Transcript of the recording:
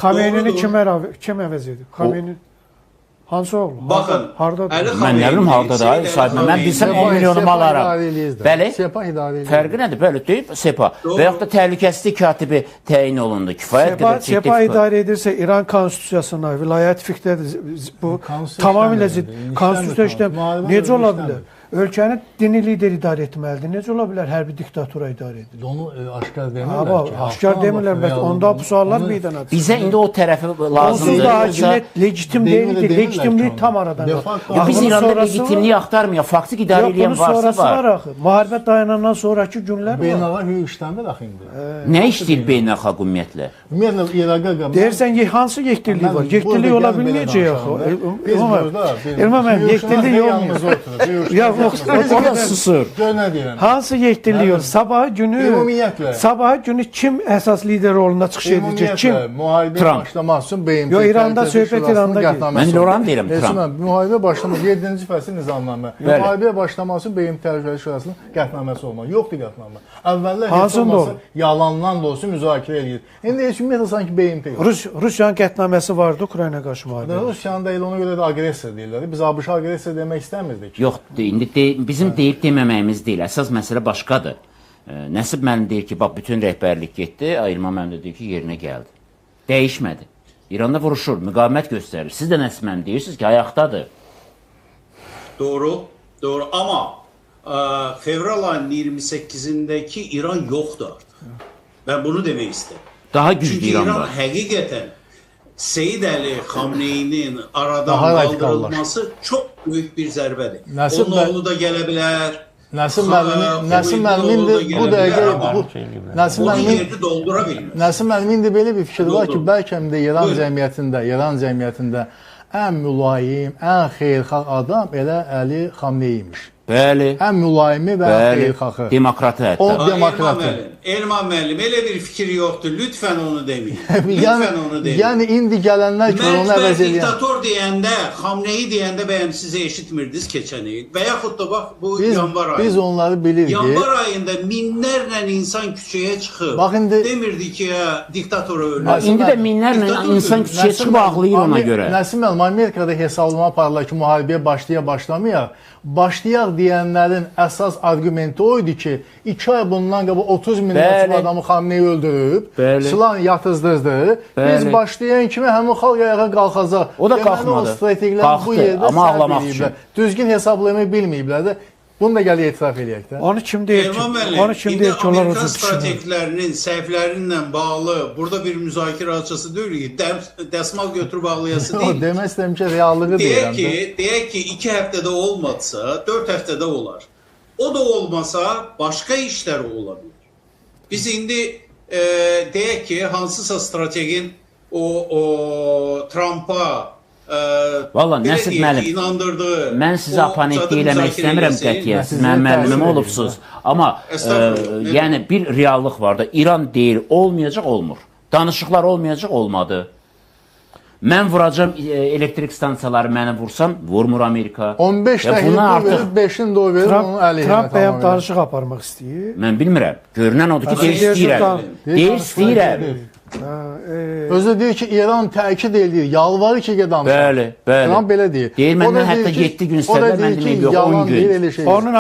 Xameynini kim əvəz edib? Xameyni hansı oğlu? Baxın, hardadır? Mən nə bilim hardadır, sahib. Mən bilsəm 10 milyonumu alaram. Bəli. Sepah idarə eləyir. Fərqi nədir? Bəli, deyib Sepah. Və yaxud da təhlükəsizlik katibi təyin olundu. Kifayət qədər ciddi. Sepah idarə edirsə İran konstitusiyasına, vilayət fiqhdədir. Bu tamamilə zidd. Konstitusiya işləmir. Necə ola bilər? Ölkəni dini lider idarə etməlidir. Necə ola bilər hərbi diktatura idarə edilir? Onu aşkar demirlər ki. Aşkar demirlər. Bəs onda bu suallar meydana çıxır. Bizə indi o tərəfi lazımdır. Onsuz da hakimiyyət legitim deyildir. Legitimlik tam aradan qalxır. Biz İranda legitimliyi axtarmıyor. Faktik idarə eləyən varsa var. Müharibə dayanandan sonraki günlər var. Beynəlxalq hüquq işləmir axı indi. Nə işləyir beynəlxalq ümumiyyətlə? Ümumiyyətlə İraqa... Deyirsən, hansı yekdirlik var? Yekdirlik ola bilməyəcək axı. İlman müəllim, yekdirlik olmuyor. O da susur. Hansı yekdirlik olur? Sabah günü kim əsas lider rolunda çıxış edəcək? Kim? Müharibəyə başlamaq üçün BMT... Yox, İranda söhbət İranda gedir. Mən elə oranı deyirəm, Trump. Müharibə başlamaq, 7-ci fəsil nizamnamə. Müharibəyə başlamaq üçün BMT Təhlükəsizlik Şurasının qətnaməsi olmalı. Yoxdur qətnamə. Əvvəllər heç olmasa yalandan da olsun müzakirə eləyir. İndi heç ümumiyyətlə sanki BMT yox. Rusiyanın qətnaməsi vardı Ukrayna qarşı müharibəyə. Rusiyanın da elə ona görə də aqressor deyirlər. Biz ABŞ aqressor demək istəmirdik. Yox, indi bizim deyib deməməyimiz deyil. Əsas məsələ başqadır. Nəsib müəllim deyir ki, bax, bütün rəhbərlik getdi, İlman müəllim də deyir ki, yerinə gəldi. Dəyişmədi. İranda vuruşur, müqavimət göstərir. Siz də Nəsib müəllim deyirsiniz ki, ayaqdadır. Doğru, doğru. Amma fevral ayının 28-indəki İran yoxdur artıq. Mən bunu demək istəyirəm. Daha güclü İran var. Çünki İran həqiqətən Seyid Əli Xamneyinin aradan qaldırılması çox böyük bir zərbədir. Onun oğlu da gələ bilər. Nəsim müəllimin bu dəqiqə yerini doldura bilməz. Nəsim müəllimin indi belə bir fikir var ki, bəlkə də İran cəmiyyətində ən mülayim, ən xeyirxah adam elə Əli Xamneyi imiş. Bəli. Ən mülayimi və ən xeyirxahı. Demokratı hətta. O demokratı. Elman müəllim, elə bir fikir yoxdur. Lütfən onu deməyin. Lütfən onu deməyin. Yəni indi gələnlər ki, onu əvəz eləyən. Diktator deyəndə, Xamneyi deyəndə bəyəm sizi eşitmirdiniz keçən il. Və yaxud da bax, bu yanvar ayında. Biz onları bilirdik. Yanvar ayında minlərlə insan küçəyə çıxıb. Demirdi ki, diktatora ölür. İndi də minlərlə insan küçəyə çıxıb ağlayır ona görə. Nəsim müəllim, Amerikada hesablama aparırlar ki, müharibəyə başlaya başlamayaq. Başlayaq deyənlərin əsas arqumenti o idi ki, 2 ay bundan qabaq 30 minlərcə adamı Xamneyi öldürüb, silah yatızdırdı. Biz başlayan kimi həmin xalq ayağa qalxacaq. O da qalxmadı. Qalxdı, amma ağlamaq üçün. Düzgün hesablamayı bilməyiblər də. Bunu da gəlir etiraf eləyək də. Onu kim deyir ki, onu kim deyir ki, onlar Amerikan strateglərinin səhvlərinlə bağlı burada bir müzakirə açası deyil ki, dəsmal götürüb ağlayası deyil. Demək istəyirəm ki, reallığı deyirəm. Deyək ki, 2 həftədə olmadısa, 4 həftədə olar. O da olmasa, başqa işlər ola bilər. Biz indi deyək ki, hansısa strategin o Trumpa Valla Nəsib müəllim, mən sizə oponentlik eləmək istəmirəm qətiyyən, siz mənim müəllimim olubsunuz. Amma yəni bir reallıq var da, İran deyir olmayacaq, olmur. Danışıqlar olmayacaq, olmadı. Mən vuracam elektrik stansiyaları, məni vursam, vurmur Amerika. 15 dəqiqə verir, 5-ini də o verir, onun əleyhinə. Trump bəyəm danışıq aparmaq istəyir. Mən bilmirəm. Görünən odur ki, deyir istəyirəm. Deyir istəyirəm. Özü deyir ki, İran təkid eləyir, yalvarır ki, danışaq. Bəli, bəli. Trump belə deyir. Deyir, məndən hətta 7 gün istədilər, mən deməyim, yox, 10 gün.